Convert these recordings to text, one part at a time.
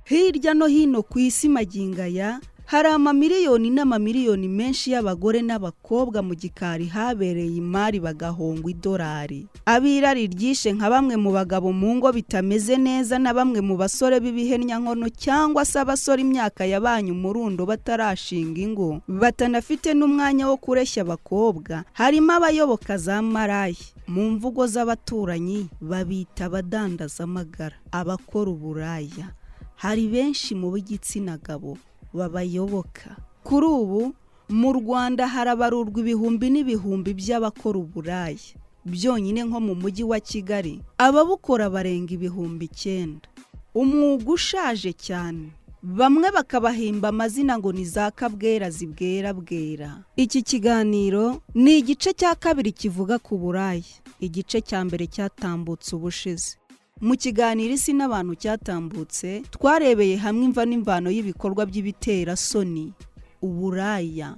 Hirya no hino ku isi magingo aya hari amamiliyoni n'amamiliyoni menshi y'abagore n'abakobwa mu gikari habereye imari bagahongwa idolari. Ab'irari ryishe nka bamwe mu bagabo mu ngo bitameze neza na bamwe mu basore b'ibihennyankono cyangwa se abasore imyaka yabanye umurundo batarashinga ingo, batanafite n'umwanya wo kureshya abakobwa, harimo abayoboka za maraya. Mu mvugo z'abaturanyi babita abadandazamagara, abakora uburaya. Hari benshi mu b'igitsina gabo babayoboka. Kuri ubu mu Rwanda harabarurwa ibihumbi n'ibihumbi by'abakora uburaya. Byonyine nko mu mujyi wa Kigali ababukora barenga 9000. Umwuga ushaje cyane, bamwe bakabahimba amazina ngo ni za kabwera zibwera bwera. Iki kiganiro ni igice cya kabiri kivuga ku buraya. Igice cya mbere cyatambutse ubushize. Mu kiganiro Isi n'Abantu cyatambutse, twarebeye hamwe imva n'imvano y'ibikorwa by'ibiterasoni, uburaya,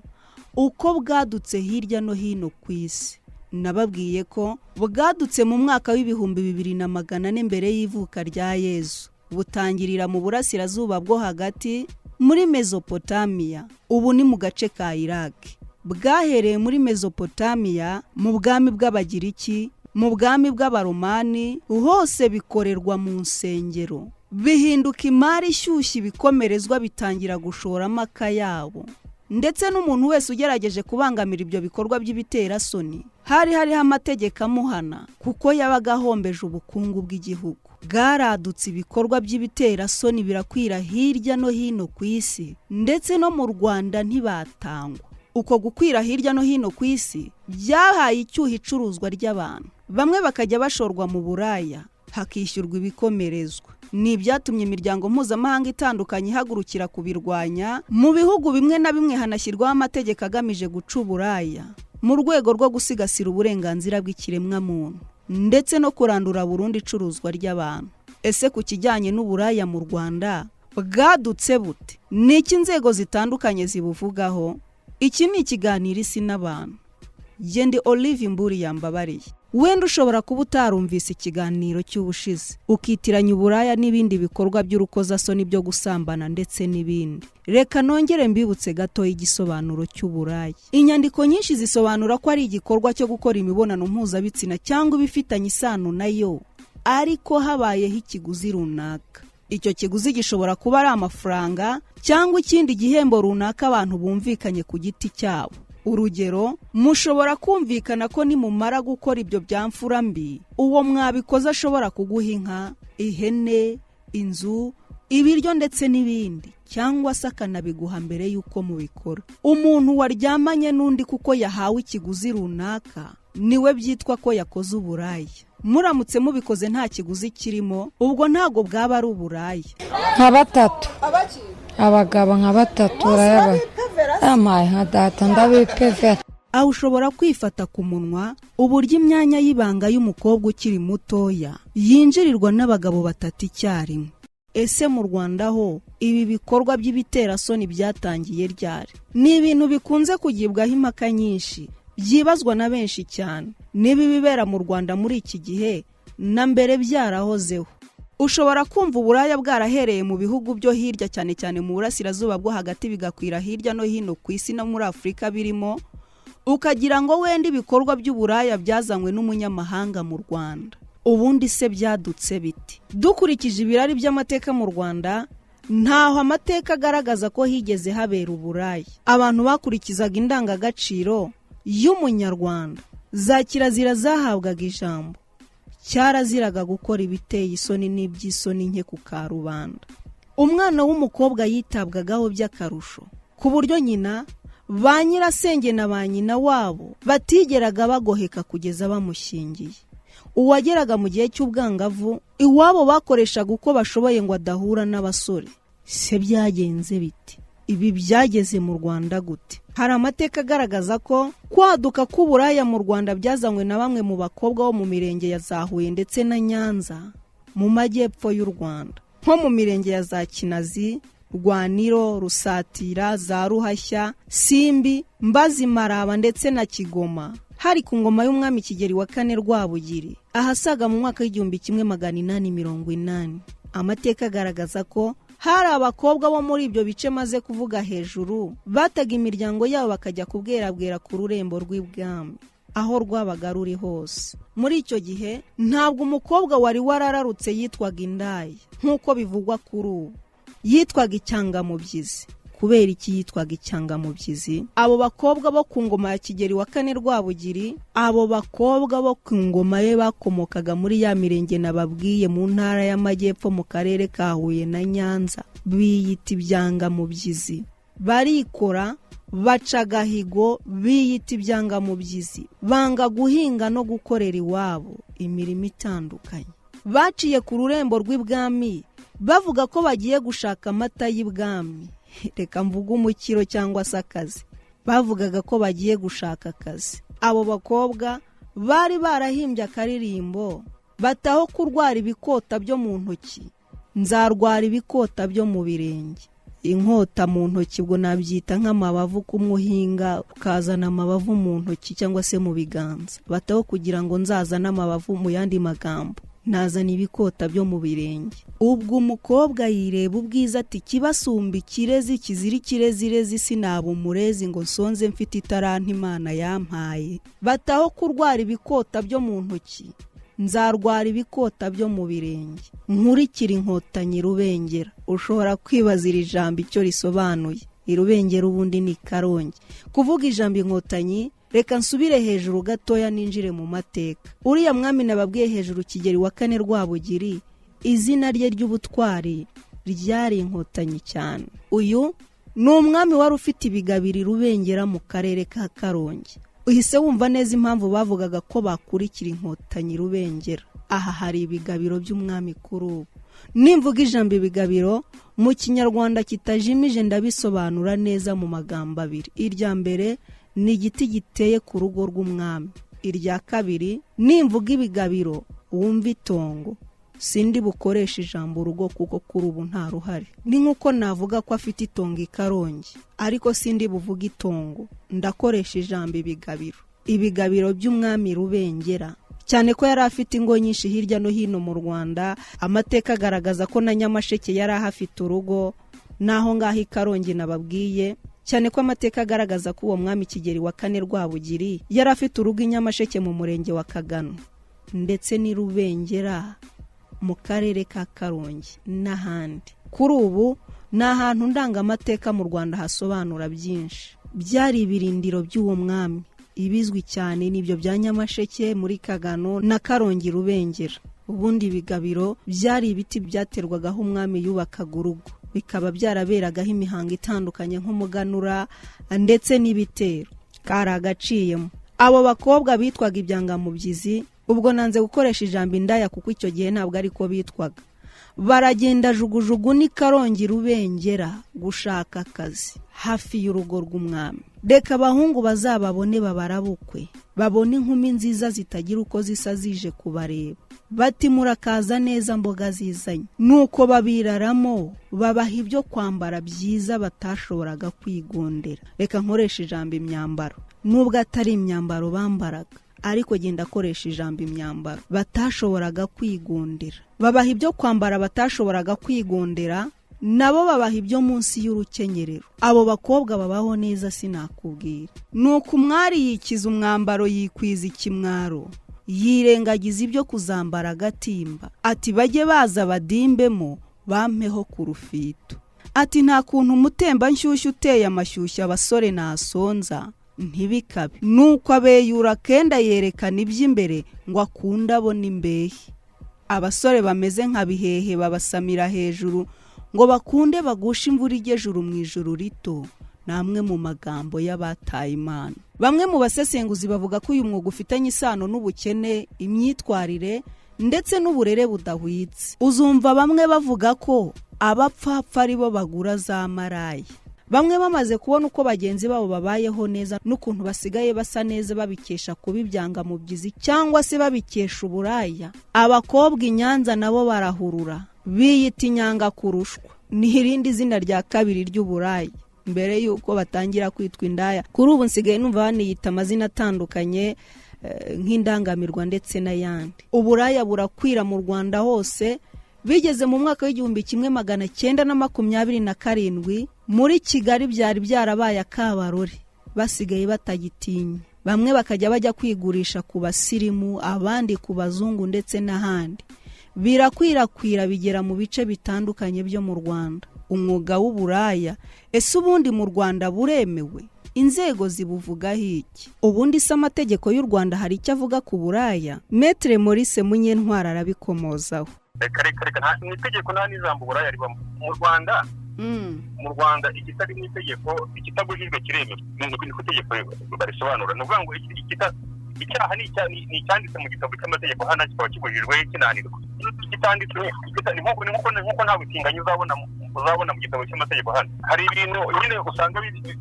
uko bwadutse hirya no hino ku isi. Nababwiye ko bwadutse mu mwaka w'2400 mbere y'ivuka rya Yezu, butangirira mu burasirazuba bwo hagati muri Mezopotamiya, ubu ni mu gace ka Iraki. Bwahereye muri Mezopotamiya, mu bwami bw'Abagiriki, mu bwami bw'Abaromani, hose bikorerwa mu nsengero, bihinduka imari ishyushye, ibikomerezwa bitangira gushoramo akayabo. Ndetse n'umuntu wese ugerageje kubangamira ibyo bikorwa by'ibiterasoni hari hariho amategeko amuhana, kuko yabaga ahombeje ubukungu bw'igihugu. Bwaradutse, ibikorwa by'ibiterasoni birakwira hirya no hino ku isi, ndetse no mu Rwanda ntibatangwa. Uko gukwira hirya no hino ku isi byahaye icyuho icuruzwa ry'abantu, bamwe bakajya bashorwa mu buraya hakishyurwa ibikomerezwa. Ni ibyatumye imiryango mpuzamahanga itandukanye ihagurukira kubirwanya. Mu bihugu bimwe na bimwe hanashyirwaho amategeko agamije guca uburaya mu rwego rwo gusigasira uburenganzira bw'ikiremwamuntu ndetse no kurandura burundu icuruzwa ry'abantu. Ese ku kijyanye n'uburaya mu Rwanda, bwadutse bute? Ni iki inzego zitandukanye zibuvugaho? Iki ni ikiganiro Isi n'Abantu. Gende Olive Imburi yambabariye. Wenda ushobora kuba utarumvise ikiganiro cy'ubushize, ukitiranya uburaya n'ibindi bikorwa by'urukozasoni byo gusambana ndetse n'ibindi. Reka nongere mbibutse gato igisobanuro cy'uburaya. Inyandiko nyinshi zisobanura ko ari igikorwa cyo gukora imibonano mpuzabitsina cyangwa ibifitanye isano nayo, ariko habayeho ikiguzi runaka. Icyo kiguzi gishobora kuba ari amafaranga cyangwa ikindi gihembo runaka abantu bumvikanye ku giti cyabo. Urugero, mushobora kumvikana ko nimumara gukora ibyo bya mfura mbi, uwo mwabikoze ashobora kuguha inka, ihene, inzu, ibiryo ndetse n'ibindi, cyangwa se akanabiguha mbere y'uko mubikora. Umuntu waryamanye n'undi kuko yahawe ikiguzi runaka niwe byitwa ko yakoze uburaya. Muramutse mubikoze nta kiguzi kirimo, ubwo ntabwo bwaba ari uburaya. Nka batatu, abagabo nka batatu urayabona, yampaye nka data, ndabipevera. Aho ushobora kwifata ku munwa uburyo imyanya y'ibanga y'umukobwa ukiri mutoya yinjirirwa n'abagabo batatu icyarimwe. Ese mu Rwanda ho ibi bikorwa by'ibiterasoni byatangiye ryari? Ni ibintu bikunze kugibwaho impaka nyinshi, byibazwa na benshi cyane. Niba ibibera mu Rwanda muri iki gihe na mbere byarahozeho, ushobora kumva uburaya bwarahereye mu bihugu byo hirya, cyane cyane mu burasirazuba bwo hagati, bigakwira hirya no hino ku isi no muri Afurika birimo, ukagira ngo wenda ibikorwa by'uburaya byazanywe n'umunyamahanga mu Rwanda. Ubundi se byadutse biti? Dukurikije ibirari by'amateka mu Rwanda, ntaho amateka agaragaza ko higeze habera uburaya. Abantu bakurikizaga indangagaciro y'umunyarwanda, za kirazira zahabwaga ijambo. Cyaraziraga gukora ibiteye isoni n'iby'isoni nke ku karubanda. Umwana w'umukobwa yitabwagaho by'akarusho, ku buryo nyina, ba nyirasenge na ba nyina wabo batigeraga bagoheka kugeza bamushyingiye. Uwageraga mu gihe cy'ubwangavu, iwabo bakoreshaga uko bashoboye ngo adahura n'abasore. Se byagenze biti? Ibi byageze mu Rwanda gute? Hari amateka agaragaza ko kwaduka k'uburaya mu Rwanda byazanywe na bamwe mu bakobwa bo mu mirenge ya za Huye ndetse na Nyanza mu majyepfo y'u Rwanda, nko mu mirenge ya za Kinazi, Rwaniro, Rusatira, za Ruhashya, Simbi, Mbazi, Maraba ndetse na Kigoma. Hari ku ngoma y'umwami Kigeli wa kane Rwabugiri, ahasaga mu mwaka w'1880. Amateka agaragaza ko Hari abakobwa bo muri ibyo bice maze kuvuga hejuru bataga imiryango yabo bakajya kubwerabwera ku rurembo rw'ibwami aho rwabaga ruri hose. Muri icyo gihe ntabwo umukobwa wari warararutse yitwaga indaya nk'uko bivugwa kuri ubu, yitwaga icyangamubyizi. Kubera iki yitwaga icyangamubyizi? Abo bakobwa bo ku ngoma ya Kigeli wa kane Rwabugiri, abo bakobwa bo ku ngoma ye bakomokaga muri ya mirenge nababwiye mu ntara y'Amajyepfo mu karere ka Huye na Nyanza, biyita ibyangamubyizi, barikora baca agahigo, biyita ibyangamubyizi, banga guhinga no gukorera iwabo imirimo itandukanye. Baciye ku rurembo rw'ibwami bavuga ko bagiye gushaka amata y'ibwami. Reka mvuge umukiro cyangwa se akazi. Bavugaga ko bagiye gushaka akazi. Abo bakobwa bari barahimbye akaririmbo bataho kurwara ibikota byo mu ntoki, nzarwara ibikota byo mu birenge. Inkota mu ntoki ubwo nabyita nk'amabavu, kumuhinga ukazana amabavu mu ntoki cyangwa se mu biganza. Bataho kugira ngo nzazane amabavu, mu yandi magambo nazana ibikota byo mu birenge. Ubwo umukobwa yireba ubwiza ati kibasumba ikirezi kizira ikirezirezi, sinaba umurezi ngo nsonze mfite itaranta Imana yampaye. Bataho kurwara ibikota byo mu ntoki, nzarwara ibikota byo mu birenge, nkurikira inkotanyi Rubengera. Ushobora kwibaza iri jambo icyo risobanuye. Irubengera ubundi ni Karongi. Kuvuga ijambo inkotanyi, reka nsubire hejuru gatoya ninjire mu mateka. Uriya mwami nababwiye hejuru, Kigeli wa kane Rwabugiri, izina rye ry'ubutwari ryari Inkotanyi cyane. Uyu ni umwami wari ufite ibigabiro Rubengera mu karere ka Karongi. Uhise wumva neza impamvu bavugaga ko bakurikira inkotanyi Rubengera. Aha hari ibigabiro by'umwami kuri ubu. Nimvuga ijambo ibigabiro mu kinyarwanda kitajimije, ndabisobanura neza mu magambo abiri. Irya mbere ni igiti giteye ku rugo rw'umwami. Irya kabiri, nimvuga ibigabiro wumva itongo, sindi bukoresha ijambo urugo kuko kuri ubu nta ruhare. Ni nk'uko navuga ko afite itongo i Karongi, ariko sindi buvuge itongo, ndakoresha ijambo ibigabiro. Ibigabiro by'umwami Rubengera, cyane ko yari afite ingo nyinshi hirya no hino mu Rwanda. Amateka agaragaza ko na Nyamasheke yari ahafite urugo, n'aho ngaho i Karongi nababwiye. Cyane ko amateka agaragaza ko uwo mwami Kigeli wa kane Rwabugiri yari afite urugo i Nyamasheke mu murenge wa Kagano, ndetse n'i Rubengera mu karere ka Karongi n'ahandi. Kuri ubu ni ahantu ndangamateka mu Rwanda hasobanura byinshi. Byari ibirindiro by'uwo mwami. Ibizwi cyane n'ibyo bya Nyamasheke muri Kagano na Karongi Rubengera. Ubundi ibigabiro byari ibiti byaterwagaho umwami yubakaga urugo, bikaba byaraberagaho imihango itandukanye nk'umuganura ndetse n'ibitero. Kari agaciyemo. Abo bakobwa bitwaga ibyangamubyizi, ubwo nanze gukoresha ijambo indaya kuko icyo gihe ntabwo ariko bitwaga. Baragenda jugujugu n'i Karongi Rubengera gushaka akazi hafi y'urugo rw'umwami. Reka abahungu bazababone babarabukwe, babone inkumi nziza zitagira uko zisa zije kubareba, bati murakaza neza mboga zizanye. Nuko babiraramo, babaha ibyo kwambara byiza batashoboraga kwigondera. Reka nkoresha ijambo imyambaro, nubwo atari imyambaro bambaraga, ariko genda akoresha ijambo imyambaro batashoboraga kwigondera. Babaha ibyo kwambara batashoboraga kwigondera, nabo babaha ibyo munsi y'urukenyerero. Abo bakobwa babaho neza sinakubwira. Nuko umwari yikiza umwambaro, yikwiza ikimwaro, yirengagiza ibyo kuzambara agatimba, ati bajye baza badimbemo bampeho ku rufito. Ati nta kuntu umutemba nshyushyu uteye amashyushyu abasore nasonza, ntibikabe. Nuko abeyura kenda yerekana iby'imbere ngo akunde abone imbehe. Abasore bameze nka bihehe babasamira hejuru ngo bakunde bagushe imvura ijya mu ijuru rito. Ni amwe mu magambo y'abataye Imana. Bamwe mu basesenguzi bavuga ko uyu mwuga ufitanye isano n'ubukene, imyitwarire ndetse n'uburere budahwitse. Uzumva bamwe bavuga ko abapfapfa ari bo bagura za maraya. Bamwe bamaze kubona uko bagenzi babo babayeho neza n'ukuntu basigaye basa neza babikesha kuba ibyangamubyizi cyangwa se babikesha uburaya. Abakobwa i Nyanza nabo barahurura, biyita inyanga kurushwa, ni irindi zina rya kabiri ry'uburaya mbere y'uko batangira kwitwa indaya. Kuri ubu nsigaye numva baniyita amazina atandukanye nk'indangamirwa ndetse n'ayandi. Uburaya burakwira mu Rwanda hose. Bigeze mu mwaka w'1927 muri Kigali byari byarabaye akabarore, basigaye batagitinya. Bamwe bakajya bajya kwigurisha ku basirimu, abandi ku bazungu ndetse n'ahandi. Birakwirakwira bigera mu bice bitandukanye byo mu Rwanda. Umwuga w'uburaya ese ubundi mu Rwanda buremewe? Inzego zibuvugaho iki? Ubundi se amategeko y'u Rwanda hari icyo avuga ku buraya? Maître Maurice Munyentwari arabikomozaho. Reka reka reka, mu itegeko nta n'ijambo uburaya ribamo mu Rwanda. Mu Rwanda ikitari mu itegeko, ikitabujijwe kiremewe, niko itegeko barisobanura. Ni ukuvuga ngo icyaha ni icyanditse mu gitabo cy'amategeko hano, kikaba kibujijwe, kinanirwa. Ikitanditswe ni nk'uko nta butinganyi uzabona mu gitabo cy'amategeko hano. Hari ibintu nyine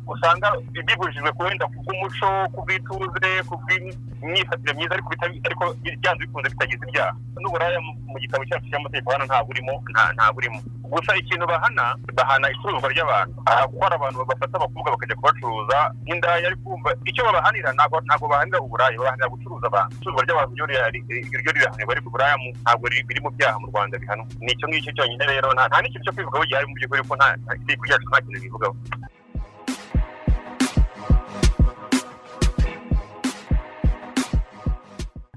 usanga bibujijwe wenda kubw'umuco, kubw'ituze, kubw'imyifatire myiza, ariko byanze bikunze bitagize ibyaha. N'uburaya mu gitabo cyacu cy'amategeko hano ntabwo urimo, ntabwo urimo. Gusa ikintu bahana icuruzwa ry'abantu. Aha kuko hari abantu bafata abakobwa bakajya kubacuruza nk'indaya, ariko kumva icyo babahanira, ntabwo bahanira uburaya, babahanira gucuruza abantu. Icuruzwa ry'abantu ryo rirahanirwa, ariko uburaya ntabwo biri mu byaha mu Rwanda bihanwa. Ni icyo ngicyo cyonyine. Rero nta n'ikintu cyo kwivugaho gihari mu by'ukuri, ko nta itegeko ryacu nta kintu ribivugaho.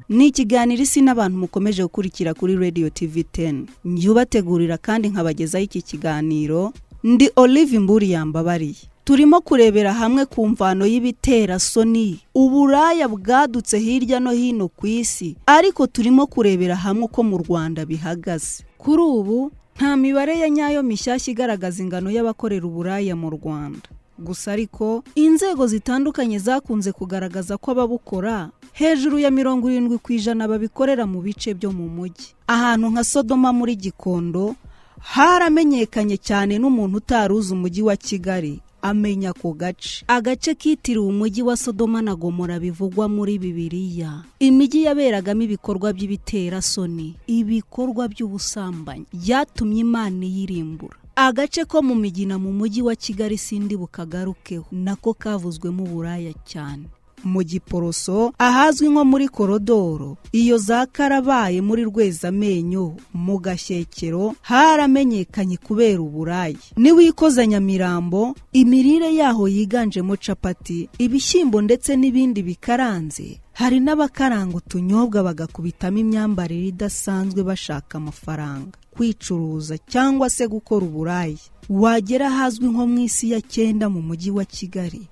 Ni ikiganiro Isi n'Abantu mukomeje gukurikira kuri Radio TV 10. Njyubategurira kandi nkabagezaho iki kiganiro ndi Olive Mburi yambabariye. Turimo kurebera hamwe ku mvano y'ibiterasoni uburaya bwadutse hirya no hino ku isi, ariko turimo kurebera hamwe uko mu Rwanda bihagaze. Kuri ubu nta mibare ya nyayo mishyashya igaragaza ingano y'abakorera uburaya mu Rwanda. Gusa ariko inzego zitandukanye zakunze kugaragaza ko ababukora hejuru ya 70% babikorera mu bice byo mu mujyi. Ahantu nka Sodoma muri Gikondo haramenyekanye cyane, n'umuntu utaruzi umujyi wa Kigali amenya ako gace. Agace kitiriwe umujyi wa Sodoma na Gomora bivugwa muri Bibiliya, imijyi yaberagamo ibikorwa by'ibiterasoni, ibikorwa by'ubusambanyi byatumye Imana iyirimbura. Agace ko mu Migina mu mujyi wa Kigali sindi bukagarukeho, nako kavuzwemo uburaya cyane. Mu Giporoso ahazwi nko muri Korodoro, iyo za Karabaye muri Rwezamenyo mu Gashyekero haramenyekanye kubera uburaya. Niwikoza Nyamirambo, imirire yaho yiganjemo capati, ibishyimbo ndetse n'ibindi bikaranze. Hari n'abakaranga utunyobwa bagakubitamo imyambarire idasanzwe bashaka amafaranga, kwicuruza cyangwa se gukora uburaya. Wagera ahazwi nko mu Isi ya Cyenda mu mujyi wa Kigali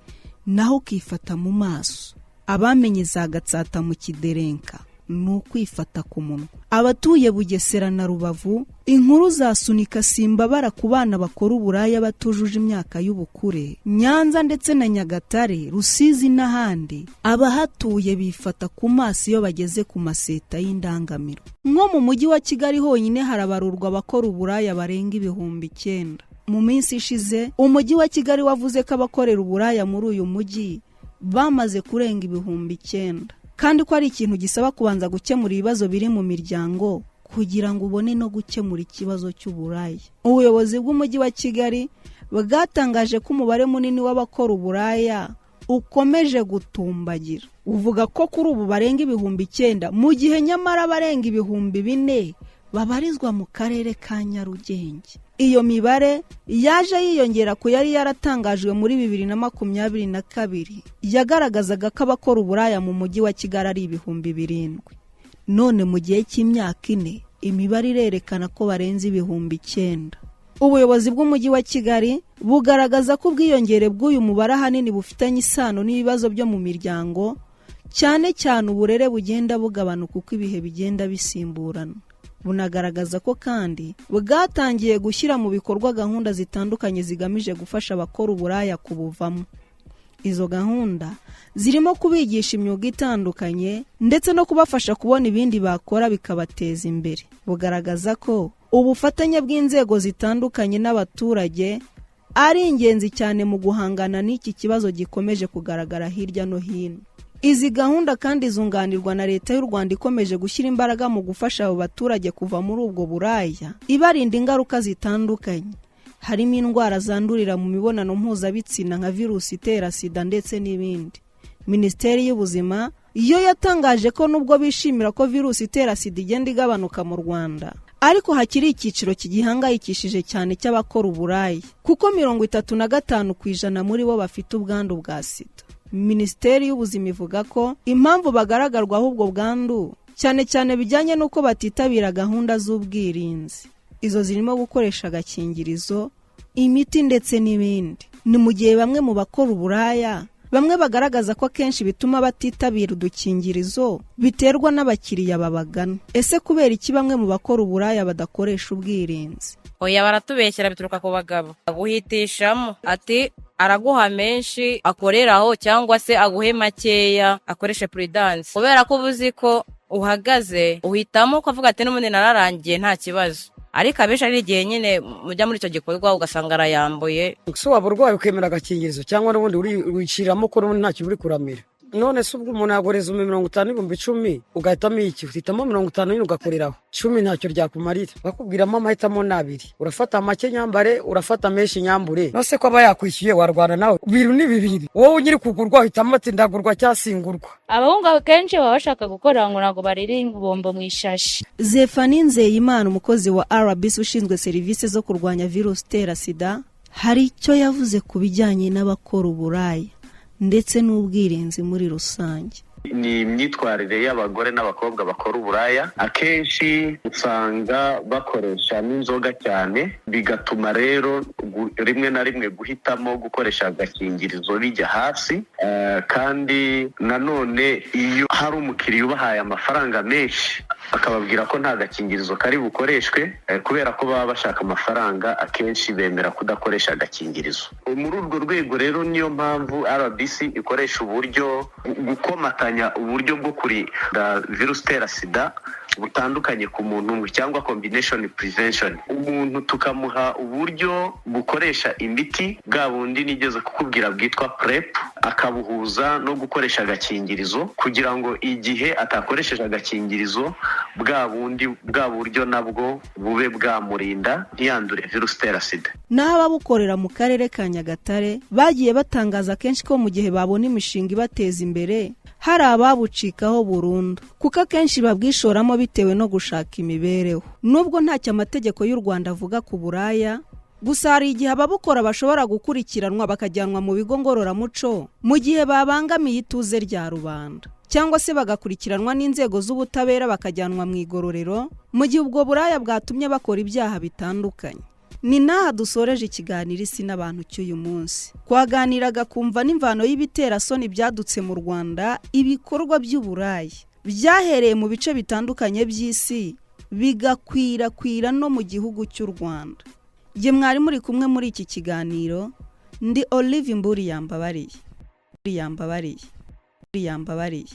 naho ukifata mu maso. Abamenye za Gatsata mu Kiderenka ni ukwifata ku munwa. Abatuye Bugesera na Rubavu, inkuru za Sunika Simbabara ku bana bakora uburaya batujuje imyaka y'ubukure. Nyanza ndetse na Nyagatare, Rusizi n'ahandi, abahatuye bifata ku maso iyo bageze ku maseta y'indangamiro. Nko mu mujyi wa Kigali honyine harabarurwa abakora uburaya barenga 9000. Mu minsi ishize umujyi wa Kigali wavuze ko abakorera uburaya muri uyu mujyi bamaze kurenga 9000, kandi ko ari ikintu gisaba kubanza gukemura ibibazo biri mu miryango kugira ngo ubone no gukemura ikibazo cy'uburaya. Ubuyobozi bw'umujyi wa Kigali bwatangaje ko umubare munini w'abakora uburaya ukomeje gutumbagira, uvuga ko kuri ubu barenga 9000, mu gihe nyamara abarenga 4000 babarizwa mu karere ka Nyarugenge. Iyo mibare yaje yiyongera ku yari yaratangajwe muri 2022, yagaragazaga ko abakora uburaya mu mujyi wa Kigali ari 7000. None mu gihe cy'imyaka 4 imibare irerekana ko barenze 9000. Ubuyobozi bw'umujyi wa Kigali bugaragaza ko ubwiyongere bw'uyu mubare ahanini bufitanye isano n'ibibazo byo mu miryango, cyane cyane uburere bugenda bugabanuka uko ibihe bigenda bisimburana. Bunagaragaza ko kandi bwatangiye gushyira mu bikorwa gahunda zitandukanye zigamije gufasha abakora uburaya kubuvamo. Izo gahunda zirimo kubigisha imyuga itandukanye ndetse no kubafasha kubona ibindi bakora bikabateza imbere. Bugaragaza ko ubufatanye bw'inzego zitandukanye n'abaturage ari ingenzi cyane mu guhangana n'iki kibazo gikomeje kugaragara hirya no hino. Izi gahunda kandi zunganirwa na Leta y'u Rwanda ikomeje gushyira imbaraga mu gufasha abo baturage kuva muri ubwo buraya, ibarinda ingaruka zitandukanye harimo indwara zandurira mu mibonano mpuzabitsina nka virusi itera sida ndetse n'ibindi. Minisiteri y'Ubuzima yo yatangaje ko nubwo bishimira ko virusi itera sida igenda igabanuka mu Rwanda, Ariko hakiri icyiciro kigihangayikishije cyane cy'abakora uburaya, kuko 35% muri bo bafite ubwandu bwa sida. Minisiteri y'Ubuzima ivuga ko impamvu bagaragarwaho ubwo bwandu cyane cyane bijyanye n'uko batitabira gahunda z'ubwirinzi. Izo zirimo gukoresha agakingirizo, imiti ndetse n'ibindi. Ni mu gihe bamwe mu bakora uburaya bamwe bagaragaza ko akenshi bituma batitabira udukingirizo biterwa n'abakiriya babagana. Ese kubera iki bamwe mu bakora uburaya badakoresha ubwirinzi? Oya, baratubeshyera, bituruka ku bagabo aguhitishamo ati araguha menshi akoreraho, cyangwa se aguhe makeya akoreshe prudence. Kubera ko uba uzi ko uhagaze, uhitamo ukavuga ati n'ubundi nararangiye, nta kibazo. Ariko abenshi ari igihe nyine mujya muri icyo gikorwa ugasanga arayambuye. Ese waba urwaye ukemera agakingirizo, cyangwa n'ubundi wiciramo ko n'ubundi ntacyo uri kuramira? None se ubwo umuntu yagoreza 50,000, 10,000, ugahitamo iki? Uhitamo 50 nyine ugakoreraho, 10 ntacyo ryakumarira. Bakubwiramo amahitamo ni abiri: urafata make nyambare, urafata menshi nyambure. None ko aba yakwishyuye, warwana nawe? Bibiri ni bibiri. Wowe nyiri kugurwa uhitamo ati ndagurwa cyangwa singurwa. Abahungu akenshi baba bashaka gukora ngo ntabwo barira ibombo mu ishashi. Zefani Nzeyimana, umukozi wa RBC ushinzwe serivisi zo kurwanya virusi itera sida, hari icyo yavuze ku bijyanye n'abakora uburaya ndetse n'ubwirinzi muri rusange. Ni imyitwarire y'abagore n'abakobwa bakora uburaya. Akenshi usanga bakoresha n'inzoga cyane, bigatuma rero rimwe na rimwe guhitamo gukoresha agakingirizo bijya hasi. Kandi nanone iyo hari umukiriya ubahaye amafaranga menshi akababwira ko nta gakingirizo kari bukoreshwe, kubera ko baba bashaka amafaranga, akenshi bemera kudakoresha agakingirizo. Muri urwo rwego rero niyo mpamvu RBC ikoresha uburyo gukomatanya uburyo bwo kurinda virusi itera sida butandukanye ku muntu umwe, cyangwa combination prevention. Umuntu tukamuha uburyo bukoresha imiti, bwa bundi nigeze kukubwira bwitwa PrEP, akabuhuza no gukoresha agakingirizo, kugira ngo igihe atakoresheje agakingirizo, bwa bundi bwa buryo nabwo bube bwamurinda ntiyandure virusi itera sida. Naho ababukorera mu karere ka Nyagatare bagiye batangaza kenshi ko mu gihe babona imishinga ibateza imbere, hari ababucikaho burundu, kuko akenshi babwishoramo bitewe no gushaka imibereho. Nubwo ntacyo amategeko y'u Rwanda avuga ku buraya, gusa hari igihe ababukora bashobora gukurikiranwa bakajyanwa mu bigo ngororamuco mu gihe babangamiye ituze rya rubanda, cyangwa se bagakurikiranwa n'inzego z'ubutabera bakajyanwa mu igororero mu gihe ubwo buraya bwatumye bakora ibyaha bitandukanye. Ni n'aha dusoreje ikiganiro Isi n'Abantu cy'uyu munsi. Twaganiraga kumva n'imvano y'ibiterasoni byadutse mu Rwanda, ibikorwa by'uburaya byahereye mu bice bitandukanye by'isi bigakwirakwira no mu gihugu cy'u Rwanda. Jye mwari muri kumwe muri iki kiganiro ndi Olive Mburi. Yambabariye, yambabariye, yambabariye.